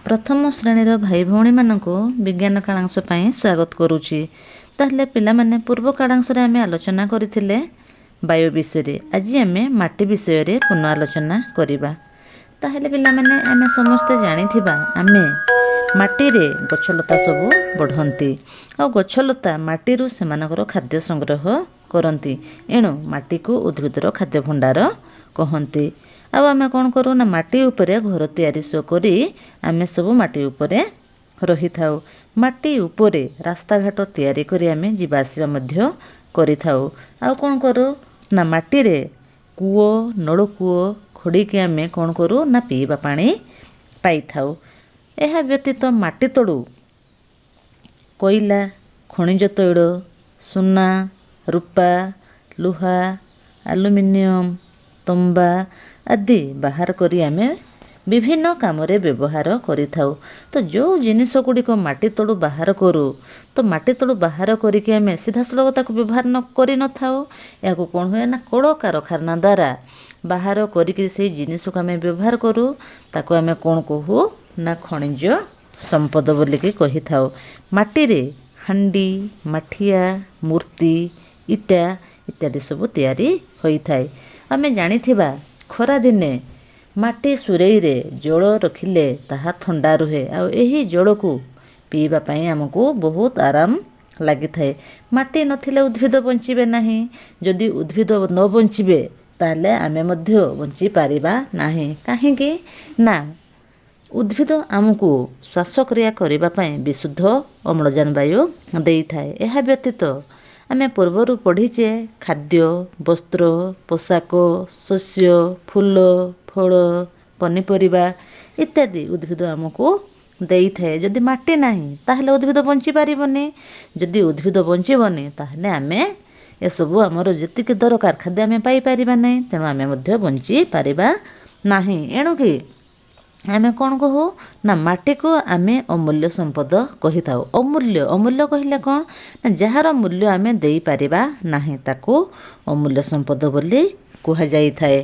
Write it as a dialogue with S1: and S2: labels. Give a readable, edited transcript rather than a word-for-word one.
S1: ପ୍ରଥମ ଶ୍ରେଣୀର ଭାଇ ଭଉଣୀମାନଙ୍କୁ ବିଜ୍ଞାନ କାଳାଂଶ ପାଇଁ ସ୍ୱାଗତ କରୁଛି। ତାହେଲେ ପିଲାମାନେ, ପୂର୍ବ କାଳାଂଶରେ ଆମେ ଆଲୋଚନା କରିଥିଲେ ବାୟୁ ବିଷୟରେ। ଆଜି ଆମେ ମାଟି ବିଷୟରେ ପୁନଃ ଆଲୋଚନା କରିବା। ତାହେଲେ ପିଲାମାନେ, ଆମେ ସମସ୍ତେ ଜାଣିଥିବା ଆମେ ମାଟିରେ ଗଛଲତା ସବୁ ବଢ଼ନ୍ତି ଆଉ ଗଛଲତା ମାଟିରୁ ସେମାନଙ୍କର ଖାଦ୍ୟ ସଂଗ୍ରହ କରନ୍ତି। ଏଣୁ ମାଟିକୁ ଉଦ୍ଭିଦର ଖାଦ୍ୟ ଭଣ୍ଡାର କହନ୍ତି। ଆଉ ଆମେ କ'ଣ କରୁ ନା ମାଟି ଉପରେ ଘର ତିଆରି କରି ଆମେ ସବୁ ମାଟି ଉପରେ ରହିଥାଉ। ମାଟି ଉପରେ ରାସ୍ତାଘାଟ ତିଆରି କରି ଆମେ ଯିବା ଆସିବା ମଧ୍ୟ କରିଥାଉ। ଆଉ କ'ଣ କରୁ ନା ମାଟିରେ କୂଅ, ନଳକୂଅ ଖୋଳିକି ଆମେ କ'ଣ କରୁ ନା ପିଇବା ପାଣି ପାଇଥାଉ। ଏହା ବ୍ୟତୀତ ମାଟି ତଳୁ କୋଇଲା, ଖଣିଜ ତୈଳ, ସୁନା, ରୂପା, ଲୁହା, ଆଲୁମିନିୟମ, ତମ୍ବା ଆଦି ବାହାର କରି ଆମେ ବିଭିନ୍ନ କାମରେ ବ୍ୟବହାର କରିଥାଉ। ତ ଯେଉଁ ଜିନିଷ ଗୁଡ଼ିକ ମାଟି ତଳୁ ବାହାର କରୁ, ତ ମାଟି ତଳୁ ବାହାର କରିକି ଆମେ ସିଧାସଳଖ ତାକୁ ବ୍ୟବହାର ନ କରିନଥାଉ। ଏହାକୁ କ'ଣ ହୁଏ ନା କଳକାରଖାନା ଦ୍ୱାରା ବାହାର କରିକି ସେଇ ଜିନିଷକୁ ଆମେ ବ୍ୟବହାର କରୁ। ତାକୁ ଆମେ କ'ଣ କହୁ ନା ଖଣିଜ ସମ୍ପଦ ବୋଲିକି କହିଥାଉ। ମାଟିରେ ହାଣ୍ଡି, ମାଠିଆ, ମୂର୍ତ୍ତି, ଇଟା ଇତ୍ୟାଦି ସବୁ ତିଆରି ହୋଇଥାଏ। ଆମେ ଜାଣିଥିବା ଖରାଦିନେ ମାଟି ସୁରେଇରେ ଜଳ ରଖିଲେ ତାହା ଥଣ୍ଡା ରୁହେ ଆଉ ଏହି ଜଳକୁ ପିଇବା ପାଇଁ ଆମକୁ ବହୁତ ଆରାମ ଲାଗିଥାଏ। ମାଟି ନଥିଲେ ଉଦ୍ଭିଦ ବଞ୍ଚିବେ ନାହିଁ। ଯଦି ଉଦ୍ଭିଦ ନ ବଞ୍ଚିବେ, ତାହେଲେ ଆମେ ମଧ୍ୟ ବଞ୍ଚିପାରିବା ନାହିଁ। କାହିଁକି ନା ଉଦ୍ଭିଦ ଆମକୁ ଶ୍ୱାସକ୍ରିୟା କରିବା ପାଇଁ ବିଶୁଦ୍ଧ ଅମ୍ଳଜାନ ବାୟୁ ଦେଇଥାଏ। ଏହା ବ୍ୟତୀତ ଆମେ ପୂର୍ବରୁ ପଢ଼ିଛେ ଖାଦ୍ୟ, ବସ୍ତ୍ର, ପୋଷାକ, ଶସ୍ୟ, ଫୁଲ, ଫଳ, ପନିପରିବା ଇତ୍ୟାଦି ଉଦ୍ଭିଦ ଆମକୁ ଦେଇଥାଏ। ଯଦି ମାଟି ନାହିଁ, ତାହେଲେ ଉଦ୍ଭିଦ ବଞ୍ଚିପାରିବନି। ଯଦି ଉଦ୍ଭିଦ ବଞ୍ଚିବନି, ତାହେଲେ ଆମେ ଏସବୁ ଆମର ଯେତିକି ଦରକାର ଖାଦ୍ୟ ଆମେ ପାଇପାରିବା ନାହିଁ। ତେଣୁ ଆମେ ମଧ୍ୟ ବଞ୍ଚିପାରିବା ନାହିଁ। ଏଣୁକି ଆମେ କ'ଣ କହୁ ନା ମାଟିକୁ ଆମେ ଅମୂଲ୍ୟ ସମ୍ପଦ କହିଥାଉ। ଅମୂଲ୍ୟ, ଅମୂଲ୍ୟ କହିଲେ କ'ଣ ନା ଯାହାର ମୂଲ୍ୟ ଆମେ ଦେଇପାରିବା ନାହିଁ, ତାକୁ ଅମୂଲ୍ୟ ସମ୍ପଦ ବୋଲି କୁହାଯାଇଥାଏ।